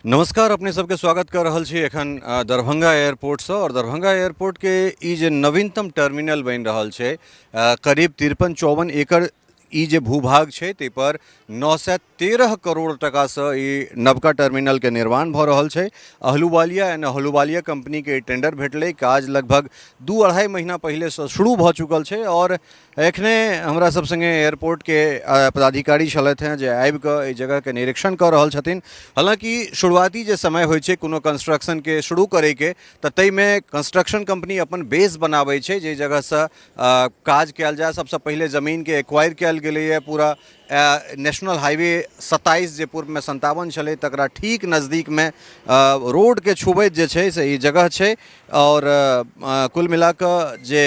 नमस्कार, अपने सबके स्वागत कर रहल छी एखन दरभंगा एयरपोर्टसँ। आओर दरभंगा एयरपोर्टके ई जे नवीनतम टर्मिनल बनि रहल छै, करीब 53-54 एकड़ ई जे भूभाग छै, ताहिपर 913 करोड़ टकासँ ई नवका टर्मिनलके निर्माण भऽ रहल छै। अहलुवालिया एंड अहलुवालिया कम्पनीके ई टेंडर भेटलै। काज लगभग 2-2.5 महीना पहिलेसँ शुरू भऽ चुकल छै। आओर एखने हमरा सब संगे एयरपोर्टके पदाधिकारी छलथि हेँ, जे आबि कऽ एहि जगहके निरीक्षण कऽ रहल छथिन। हालाँकि शुरुआती जे समय होइ छै कोनो कंस्ट्रक्शनके शुरू करैके, तऽ ताहिमे कंस्ट्रक्शन कम्पनी अपन बेस बनाबै छै, जाहि जगहसँ काज कयल जाय। सबसँ पहिले जमीनके एक्वायर कयल गेलैए। पूरा नेशनल हाईवे 27, जे पूर्वमे 57 छलै, तकरा ठीक नजदीकमे रोडके छुबैत जे छै से ई जगह छै। आओर कुल मिला कऽ जे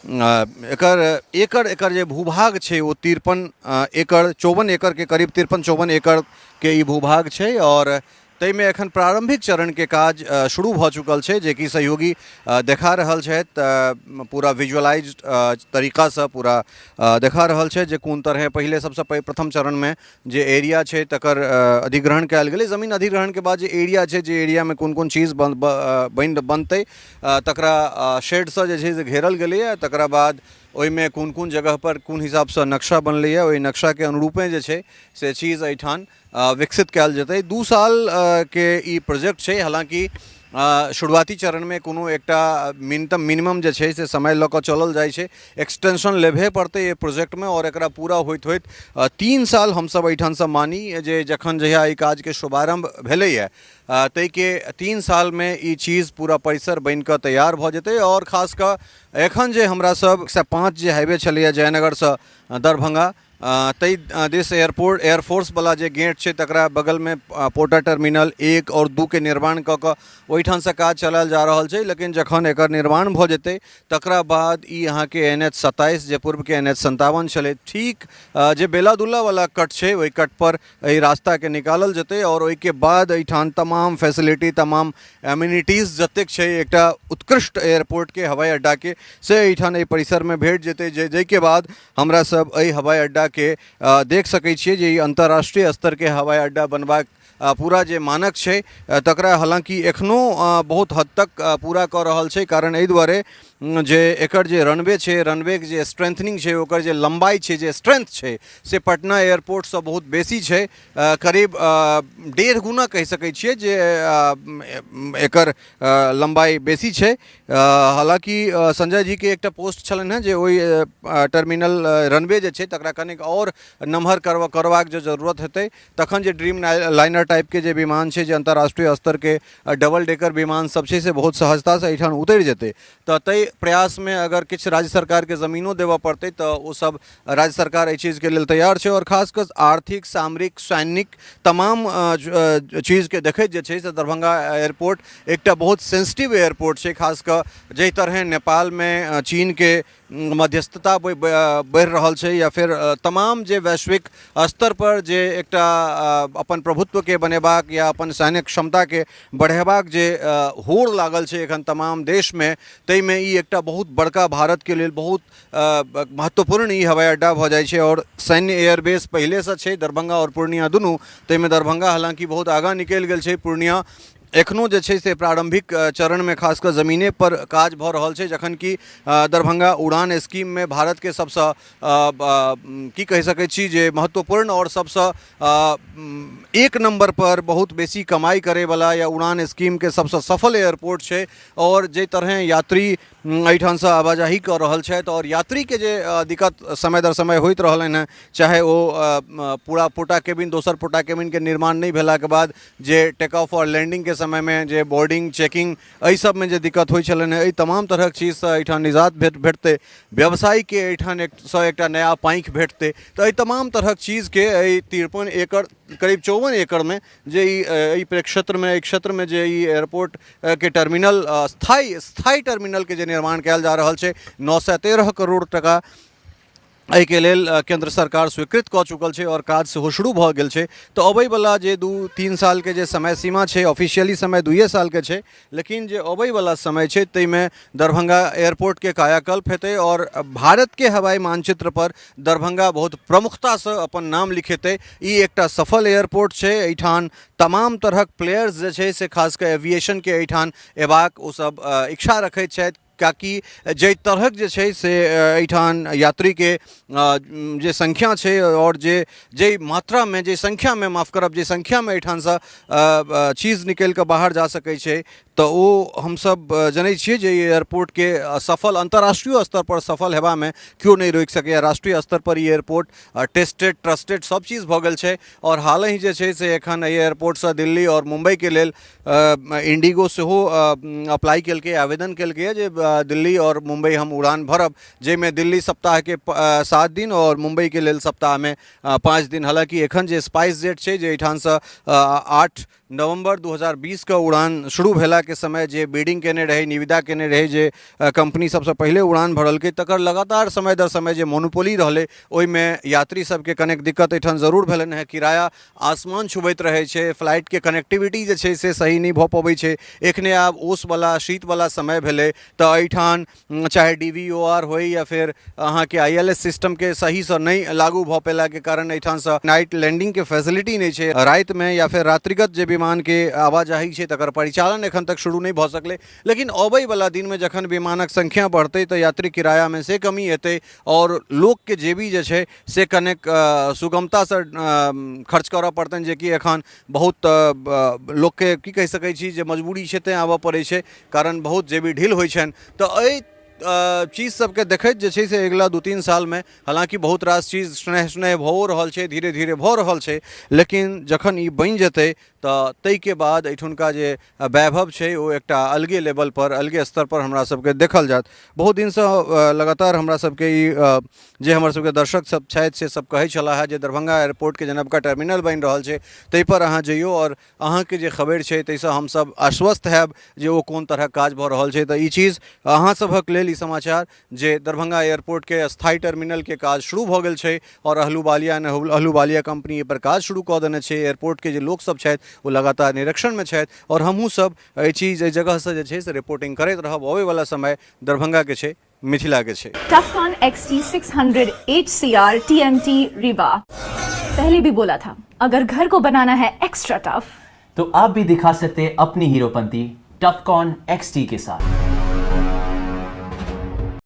एकर एकड़ एकर जे भूभाग छै, ओ 53 एकड़, 54 एकड़के करीब, 53-54 एकड़के ई भूभाग छै। आओर ताहिमे एखन प्रारम्भिक चरणके काज शुरू भऽ चुकल छै, जेकि सहयोगी देखा रहल छथि। पूरा विजुअलाइज तरीकासँ पूरा देखा रहल छै जे कोन तरहे पहिले सबसँ प्रथम चरणमे जे एरिया छै, तकर अधिग्रहण कयल गेलै। जमीन अधिग्रहणके बाद जे एरिया छै, जे एरियामे कोन कोन चीज बनतै, तकरा शेडसँ जे छै से घेरल गेलैए। तकरा बाद ओहिमे कोन कोन जगहपर कोन हिसाबसँ नक्शा बनलैए, ओहि नक्शाके अनुरूपे जे छै से चीज एहिठाम विकसित कयल जेतै। 2 सालके ई प्रोजेक्ट छै। हालाँकि शुरुआती चरणमे कोनो एकटा मिनिमम जे छै से समय लऽ कऽ चलल जाइ छै। एक्सटेंशन लेबहे पड़तै एहि प्रोजेक्टमे। आओर एकरा पूरा होइत होइत 3 साल हमसभ एहिठामसँ मानी जे जखन जहिया एहि काजके शुभारम्भ भेलैए, ताहिके 3 सालमे ई चीज पूरा परिसर बनि कऽ तैयार भऽ जेतै। आओर खास कऽ एखन जे हमरा सब 105 जे हाईवे छलैए जयनगरसँ दरभंगा ताहि दिस, एयरपोर्ट एयरफोर्सवला जे गेट छै, तकरा बगलमे पोर्टा टर्मिनल 1 आओर 2के निर्माण कऽ कऽ ओहिठामसँ काज चलायल जा रहल छै। लेकिन जखन एकर निर्माण भऽ जेतै, तकरा बाद ई अहाँके एन एच 27, जे पूर्वके एन एच 57 छलै, ठीक जे बेलादुल्लावला कट छै, ओहि कटपर एहि रास्ताके निकालल जेतै। आओर ओहिके बाद एहिठाम तमाम फैसिलिटी, तमाम एम्यूनिटीज जतेक छै एकटा उत्कृष्ट एयरपोर्टके, हवाई अड्डाके, से एहिठाम एहि परिसरमे भेट जेतै, जे जाहिके बाद हमरा सब एहि हवाई अड्डाके देख सकै छियै जे ई अन्तर्राष्ट्रीय स्तरके हवाई अड्डा बनबाक पूरा जे मानक छै, तकरा हालाँकि एखनो बहुत हद तक पूरा कऽ रहल छै। कारण एहि दुआरे जे एकर जे रनवे छै, रनवेके जे स्ट्रेंथनिंग छै, ओकर जे लम्बाइ छै, जे स्ट्रेंथ छै, से पटना एयरपोर्टसँ बहुत बेसी छै। करीब 1.5 गुना कहि सकै छियै जे एकर लम्बाइ बेसी छै। हालाँकि संजय जीके एकटा पोस्ट छलनि हेँ जे ओहि टर्मिनल रनवे जे छै, तकरा कनिक आओर नमहर करबाक जे जरूरत हेतै, तखन जे ड्रीम लाइनर टाइपके जे विमान छै, जे अन्तर्राष्ट्रीय स्तरके डबल डेकर विमान सब छै, से बहुत सहजतासँ एहिठाम उतरि जेतै। तऽ ताहि प्रयासमे अगर किछु राज्य सरकारके जमीनो देबऽ पड़तै, तऽ ओ सब राज्य सरकार एहि चीजके लेल तैयार छै। आओर खास कऽ आर्थिक, सामरिक, सैनिक तमाम चीजके देखैत जे छै से दरभंगा एयरपोर्ट एकटा बहुत सेंसिटिव एयरपोर्ट छै। खास कऽ जाहि तरहे नेपालमे चीनके मध्यस्थता बढ़ि रहल छै, या फेर तमाम जे वैश्विक स्तर पर जे एकटा अपन प्रभुत्वके बनेबाक या अपन सैन्य क्षमताके बढ़ेबाक जे होड़ लागल छै एखन तमाम देशमे, ताहिमे ई एकटा बहुत बड़का, भारतके लेल बहुत महत्वपूर्ण ई हवाई अड्डा भऽ जाइ छै। आओर सैन्य एयरबेस पहिलेसँ छै दरभंगा आओर पूर्णिया दुनू। ताहिमे दरभंगा हालाँकि बहुत आगाँ निकलि गेल छै। पूर्णिया एखनो जे छै से प्रारम्भिक चरणमे खास कऽ जमीने पर काज भऽ रहल छै, जखन कि दरभंगा उड़ान स्कीममे भारतके सबसँ, की कहि सकै छी, जे महत्वपूर्ण आओर सबसँ एक नम्बर पर बहुत बेसी कमाइ करैवला या उड़ान स्कीमके सबसँ सफल एयरपोर्ट छै। आओर जाहि तरहेँ यात्री एहिठामसँ आवाजाही कऽ रहल छथि आओर यात्रीके जे दिक्कत समय दर समय होइत रहलनि हेँ, चाहे ओ पूरा पोटा केबिन, दोसर पोटा केबिनके निर्माण नहि भेलाके बाद जे टेक ऑफ आओर लैंडिंगके समयमे जे बोर्डिंग, चेकिंग, एहि सबमे जे दिक्कत होइ छलनि हेँ, एहि तमाम तरहक चीजसँ एहिठाम निजात भेटतै। व्यवसायीके एहिठाम एकसँ एकटा नया पाँखि भेटतै। तऽ एहि तमाम तरहक चीजके एहि 53 एकड़, करीब 54 एकड़मे जे ई एहि क्षेत्रमे जे ई एयरपोर्ट के टर्मिनल, स्थायी स्थायी टर्मिनलके जे निर्माण कयल जा रहल छै, 913 करोड़ टका। एहिके लेल केन्द्र सरकार स्वीकृत कऽ चुकल छै आओर काज सेहो शुरू भऽ गेल छै। तऽ अबैवला जे 2-3 सालके जे समय सीमा छै, ऑफिशियली समय 2 सालके छै, लेकिन जे अबैवला समय छै ताहिमे दरभंगा एयरपोर्टके कायाकल्प हेतै आओर भारतके हवाई मानचित्रपर दरभंगा बहुत प्रमुखतासँ अपन नाम लिखेतै। ई एकटा सफल एयरपोर्ट छै। एहिठाम तमाम तरहक प्लेयर्स जे छै से खास कऽ एविएशनके एहिठाम अयबाक ओसभ इच्छा रखैत छथि, किएकि जाहि तरहक जे छै से एहिठाम यात्रीके जे संख्या छै आओर जे जाहि मात्रामे, जाहि संख्यामे, माफ करब, जाहि संख्यामे एहिठामसँ चीज निकलि कऽ बाहर जा सकै छै, तऽ ओ हमसभ जनै छियै जे ई एयरपोर्टके सफल अन्तर्राष्ट्रीय स्तरपर सफल हेबामे केओ नहि रोकि सकैए। राष्ट्रीय स्तरपर ई एयरपोर्ट टेस्टेड, ट्रस्टेड सभ चीज भऽ गेल छै आओर हालहि जे छै से एखन एहि एयरपोर्टसँ दिल्ली आओर मुम्बईके लेल इंडिगो सेहो अप्लाई केलकै, आवेदन केलकै जे दिल्ली आओर मुम्बई हम उड़ान भरब, जाहिमे दिल्ली सप्ताहके 7 दिन आओर मुम्बईके लेल सप्ताहमे 5 दिन। हालाँकि एखन जे स्पाइस जेट छै, जे एहिठामसँ 8 नवम्बर 2020के उड़ान शुरू भेलाके समय जे बिडिंग केने रहै, निविदा केने रहै, जे कंपनी सबसँ पहिले उड़ान भरलकै, तकर लगातार समय दर समय जे मोनोपोली रहलै, ओहिमे यात्री सबके कनेक दिक्कत एहिठाम जरूर भेलनि हेँ। किराया आसमान छुबैत रहै छै, फ्लाइटके कनेक्टिविटी जे छै से सही नहि भऽ पबै छै। एखने आब ओसवला शीतवला समय भेलै तऽ एहिठाम चाहे डी वी ओ आर होइ या फेर अहाँके I L S सिस्टमके सहीसँ नहि लागू भऽ पेलाके कारण एहिठामसँ नाइट लैंडिंगके फैसिलिटी नहि छै। रातिमे या फेर रात्रिगत जे विमानके आवाजाही छै तकर परिचालन एखन तक शुरू नहि भऽ सकलै, लेकिन अबैवला दिनमे जखन विमानक संख्या बढ़तै तऽ यात्री किरायामे से कमी एतै आओर लोकके जेबी जे छै से कनेक सुगमतासँ खर्च करऽ पड़तनि, जेकि एखन बहुत लोकके की कहि सकै छी जे मजबूरी छै तैँ आबऽ पड़ै छै, कारण बहुत जेबी ढील होइ छनि। तऽ एहि चीज सबके देखैत जे छै से अगिला 2-3 सालमे हालाँकि बहुत रास चीज स्नेह स्नेह भऽ रहल छै, धीरे धीरे भऽ रहल छै, लेकिन जखन ई बनि जेतै तऽ ताहिके बाद एहिठुनका जे वैभव छै ओ एकटा अलगे लेवलपर, अलगे स्तरपर हमरा सबके देखल जायत। बहुत दिनसँ लगातार हमरा सबके ई जे हमर सबके दर्शक सब छथि से सब कहै छलाह जे दरभंगा एयरपोर्टके जे नवका टर्मिनल बनि रहल छै ताहिपर अहाँ जइयौ आओर अहाँके जे खबरि छै ताहिसँ हमसब आश्वस्त हैब जे ओ कोन तरहक काज भऽ रहल छै। तऽ ई चीज अहाँ सभक लेल ई समाचार जे दरभंगा एयरपोर्टके अस्थायी टर्मिनलके काज शुरू भऽ गेल छै आओर अहलूवालिया ने अहलूवालिया कंपनी एहिपर काज शुरू कऽ देने छै। एयरपोर्टके जे लोकसब छथि ओ लगातार निरीक्षणमे छथि आओर हमहूँ सब एहि चीज एहि जगहसँ जे छै से रिपोर्टिंग करैत रहब। अबैवला समय दरभंगाके छै, मिथिलाके छै। Tufcon XT600 HCR TMT Rewa। पहले भी बोला था, अगर घर को बनाना है एक्स्ट्रा टफ तो आप भी दिखा सकते हैं अपनी हीरोपंती टफकॉन XT के साथ।